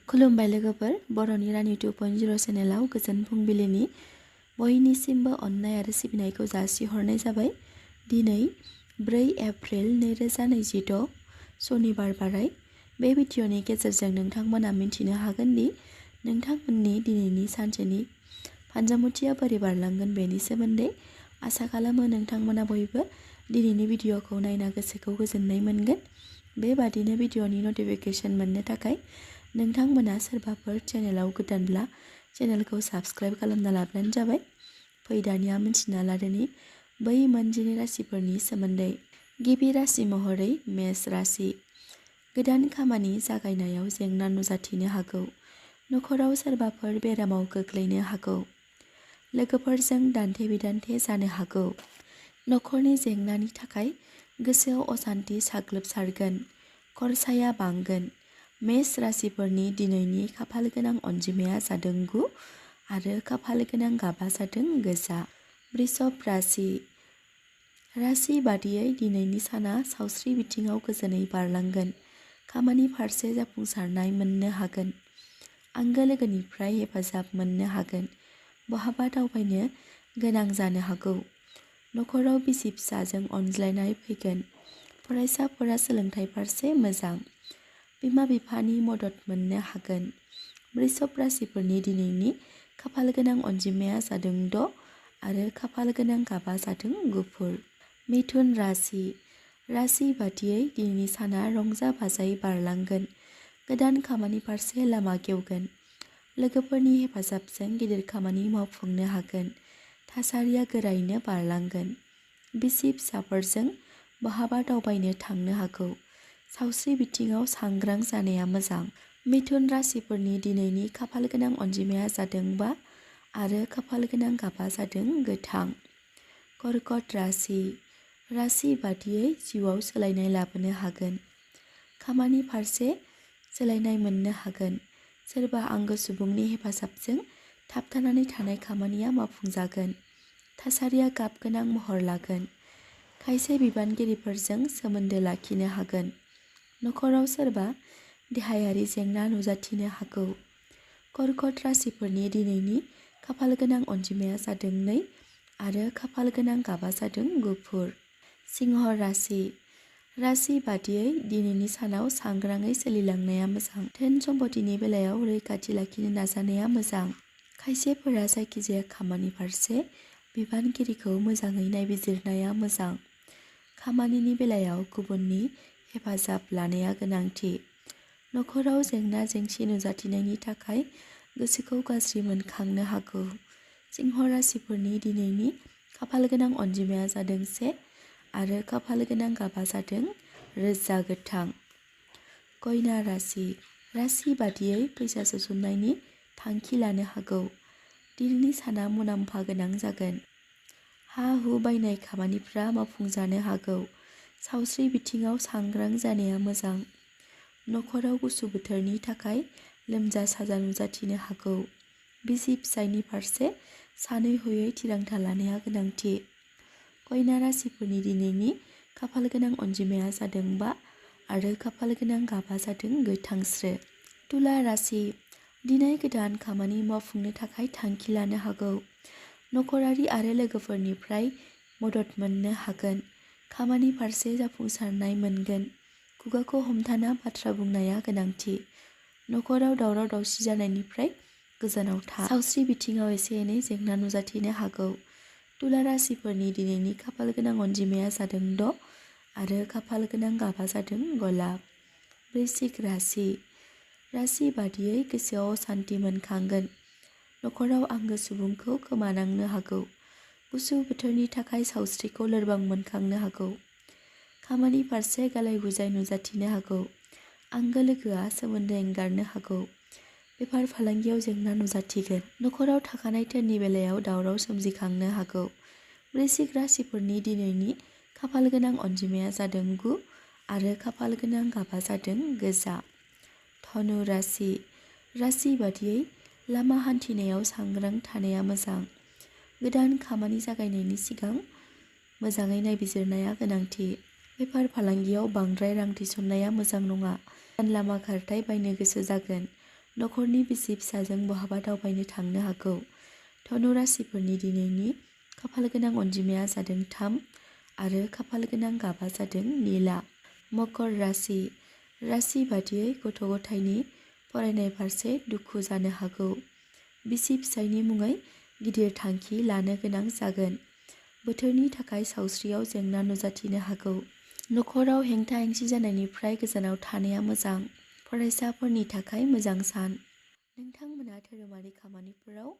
खुलुमबाय लोगोफोर, बर'नि रानि 2.0 चेनेलाव गोजोन फुंबिलिनि बयनिसिमबो अननाय आरो सिबिनायखौ जासिहरनाय जाबाय। दिनै 4 एप्रिल 2026 सनिबार बाराय। बे भिडिअनि गेजेरजों नोंथांमोना मिन्थिनो हागोन दि नोंथांमोननि दिनैनि सानसेनि फानजामुथिया बोरै बारलांगोन बेनि सोमोन्दै। आसा खालामो नोंथांमोना बयबो दिनैनि भिडिअखौ नायना गोसोखौ गोजोननाय मोनगोन। बेबादिनो भिडिअनि नटिफिकेसन मोननो थाखाय नोंथांमोना सोरबाफोर चेनेलाव गोदानब्ला चेनेलखौ साबस्क्राइब खालामना लाब्लानो जाबाय। फै दानिया मिन्थिना लादोनि बै मोनजिनै राशिफोरनि सोमोन्दै। गिबि राशि महरै मेष राशि। गोदान खामानि जागायनायाव जेंना नुजाथिनो हागौ। नखराव सोरबाफोर बेरामाव गोग्लैनो हागौ। लोगोफोरजों दान्थे बिदान्थे जानो हागौ। नखरनि जेंनानि थाखाय गोसोआव असान्थि साग्लोबसारगोन। खरसाया बांगोन। मेष राशिफोरनि दिनैनि खाफालगोनां अनजिमाया जादों 9 आरो खाफालगोनां गाबा जादों गोजा। वृषभ राशि। राशि बादियै दिनैनि साना सावस्रि बिथिङाव गोजोनै बारलांगोन। खामानि फारसे जाफुंसारनाय मोननो हागोन। आंगो लोगोनिफ्राय हेफाजाब मोननो हागोन। बहाबा दावबायनो गोनां जानो हागौ। नखराव बिसि फिसाजों अनज्लायनाय फैगोन। फरायसाफोरा सोलोंथाइ फारसे मोजां। बिमा बिफानि मदद मोननो हागोन। वृषभ राशिफोरनि दिनैनि खाफालगोनां अनजिमाया जादों 6 आरो खाफालगोनां गाबा जादों गुफुर। मिथुन राशि। राशि बादियै दिनैनि साना रंजा बाजायै बारलांगोन। गोदान खामानि फारसे लामा गेवगोन। लोगोफोरनि हेफाजाबजों गिदिर खामानि मावफुंनो हागोन। थासारिया गोरायैनो बारलांगोन। बिसि फिसाफोरजों बहाबा दावबायनो थांनो हागौ। सावस्रि बिथिङाव सांग्रां जानाया मोजां। मिथुन राशिफोरनि दिनैनि खाफालगोनां अनजिमाया जादों 5 आरो खाफालगोनां गाबा जादों गोथां। कर्कट राशि। राशि बादियै जिउआव सोलायनाय लाबोनो हागोन। खामानि फारसे सोलायनाय मोननो हागोन। सोरबा आंगो सुबुंनि हेफाजाबजों थाबथानानै थानाय खामानिया मावफुंजागोन। थासारिया गाबगोनां महर लागोन। खायसे बिबानगिरिफोरजों सोमोन्दो लाखिनो हागोन। नखराव सोरबा देहायारि जेंना नुजाथिनो हागौ। कर्कट राशिफोरनि दिनैनि खाफालगोनां अनजिमाया जादों 2 आरो खाफालगोनां गाबा जादों गुफुर। सिंह राशि। राशि बादियै दिनैनि सानाव सांग्राङै सोलिलांनाया मोजां। धोन सम्पतिनि बेलायाव रैखाथि लाखिनो नाजानाया मोजां। खायसेफोरा जायखिजाया खामानि फारसे बिबानगिरिखौ मोजाङै नायबिजिरनाया मोजां। खामानिनि बेलायाव गुबुननि हेफाजाब लानाया गोनांथि। नखराव जेंना जेंसि नुजाथिनायनि थाखाय गोसोखौ गाज्रि मोनखांनो हागौ। सिंह राशिफोरनि दिनैनि खाफालगोनां अनजिमाया जादों 1 आरो खाफालगोनां गाबा जादों रोजा गोथां। कन्या राशि। राशि बादियै फैसा सोसननायनि थांखि लानो हागौ। दिनैनि साना मुलाम्फा गोनां जागोन। हा हु बायनाय खामानिफ्रा मावफुंजानो हागौ। सावस्रि बिथिङाव सांग्रां जानाया मोजां। नखराव गुसु बोथोरनि थाखाय लोमजा साजा नुजाथिनो हागौ। बिसि फिसायनि फारसे सानै हयै थिरांथा लानाया गोनांथि। कन्या राशिफोरनि दिनैनि खाफालगोनां अनजिमाया जादों 5 आरो खाफालगोनां गाबा जादों गोथांस्रो। तुला राशि। दिनै गोदान खामानि मावफुंनो थाखाय थांखि लानो हागौ। नखरारि आरो लोगोफोरनिफ्राय मदद मोननो हागोन। खामानि फारसे जाफुंसारनाय मोनगोन। खुगाखौ हमथाना बाथ्रा बुंनाया गोनांथि। नखराव दावराव दावसि जानायनिफ्राय गोजानाव था। सावस्रि बिथिङाव एसे एनै जेंना नुजाथिनो हागौ। तुला राशिफोरनि दिनैनि खाफालगोनां अनजिमाया जादों 6 आरो खाफालगोनां गाबा जादों गलाब। वृश्चिक राशि। राशि बादियै गोसोआव असान्थि मोनखांगोन। नखराव आंगो सुबुंखौ खोमानांनो हागौ। गुसु बोथोरनि थाखाय सावस्रिखौ लोरबां मोनखांनो हागौ। खामानि फारसे गालाय गुजाय नुजाथिनो हागौ। आंगो लोगोआ सोमोन्दो एंगारनो हागौ। बेफार फालांगियाव जेंना नुजाथिगोन। नखराव थाखानाय धोननि बेलायाव दावराव सोमजिखांनो हागौ। वृश्चिक राशिफोरनि दिनैनि खाफालगोनां अनजिमाया जादों 9 आरो खाफालगोनां गाबा जादों गोजा। धनु राशि। राशि बादियै लामा हान्थिनायाव सांग्रां थानाया मोजां। गोदान खामानि जागायनायनि सिगां मोजाङै नायबिजिरनाया गोनांथि। बेफार फालांगियाव बांद्राय रां थिसननाया मोजां नङा। गोदान लामा खारथाय बायनो गोसो जागोन। नखरनि बिसि फिसाजों बहाबा दावबायनो थांनो हागौ। धनु राशिफोरनि दिनैनि खाफालगोनां अनजिमाया जादों 3 आरो खाफालगोनां गाबा जादों निला। मकर राशि राशि बादियै गथ' गथायनि फरायनाय फारसे दुखु जानो हागौ। बिसि फिसायनि मुङै गिदिर थांखि लानो गोनां जागोन। बोथोरनि थाखाय सावस्रियाव जेंना नुजाथिनो हागौ। नखराव हेंथा हेंसि जानायनिफ्राय गोजानाव थानाया मोजां। फरायसाफोरनि थाखाय मोजां सान। नोंथांमोना धोरोमारि खामानिफोराव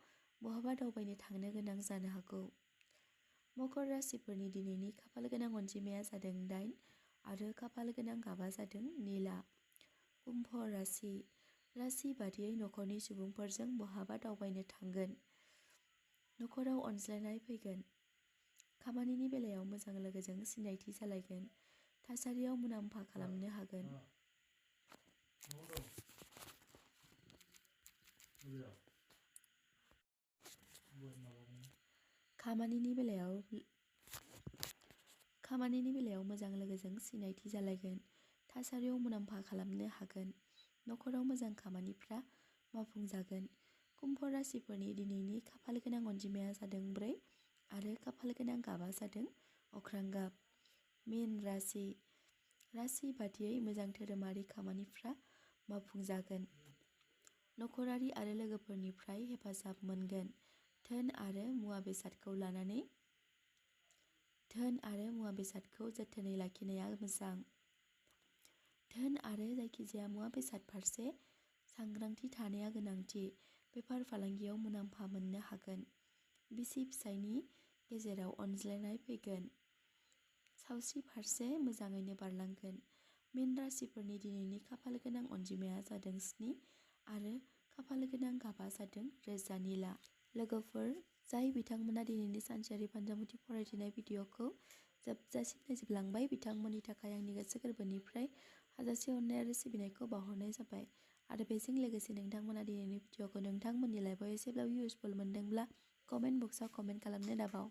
बहाबा दावबायनो थांनो गोनां जानो हागौ। मकर राशिफोरनि दिनैनि खाफालगोनां अनजिमाया जादों 8 आरो खाफालगोनां गाबा जादों निला। कुम्भ राशि राशि बादियै नखरनि सुबुंफोरजों बहाबा दावबायनो थांगोन। नखराव अनज्लायनाय फैगोन। खामानिनि बेलायाव मोजां लोगोजों सिनायथि जालायगोन। थासारियाव मुलाम्फा खालामनो हागोन। खामानिनि बेलायाव मोजां लोगोजों सिनायथि जालायगोन। थासारियाव मुलाम्फा खालामनो हागोन। नखराव मोजां खामानिफ्रा मावफुंजागोन। कुम्भ राशिफोरनि दिनैनि खाफालगोनां अनजिमाया जादों 4 आरो खाफालगोनां गाबा जादों अख्रां गाब। मीन राशि राशि बादियै मोजां धोरोमारि खामानिफ्रा मावफुंजागोन। नखरारि आरो लोगोफोरनिफ्राय हेफाजाब मोनगोन। धोन आरो मुवा बेसादखौ जोथोनै लाखिनाया मोजां। धोन आरो जायखिजाया मुवा बेसाद फारसे सांग्रांथि थानाया गोनांथि। बेफार फालांगियाव मुलाम्फा मोननो हागोन। बिसि फिसायनि गेजेराव अनज्लायनाय फैगोन। सावस्रि फारसे मोजाङैनो बारलांगोन। मीन राशिफोरनि दिनैनि खाफालगोनां अनजिमाया जादों 7 आरो खाफालगोनां गाबा जादों रोजा निला। लोगोफोर, जाय बिथांमोना दिनैनि सानसेयारि फान्जामुथि फरायथिनाय भिडिअखौ जोबजासिम नायजोबलांबाय, बिथांमोननि थाखाय आंनि गोसो गोरबोनिफ्राय हाजासे अननाय आरो सिबिनायखौ बावहरनाय जाबाय। आरो बेजों लोगोसे नोंथांमोना दिनैनि भिडिअखौ नोंथांमोननि लाइफआव एसेब्लाबो इउजफुल मोनदोंब्ला कमेन्ट बक्सआव कमेन्ट खालामनो दाबाव।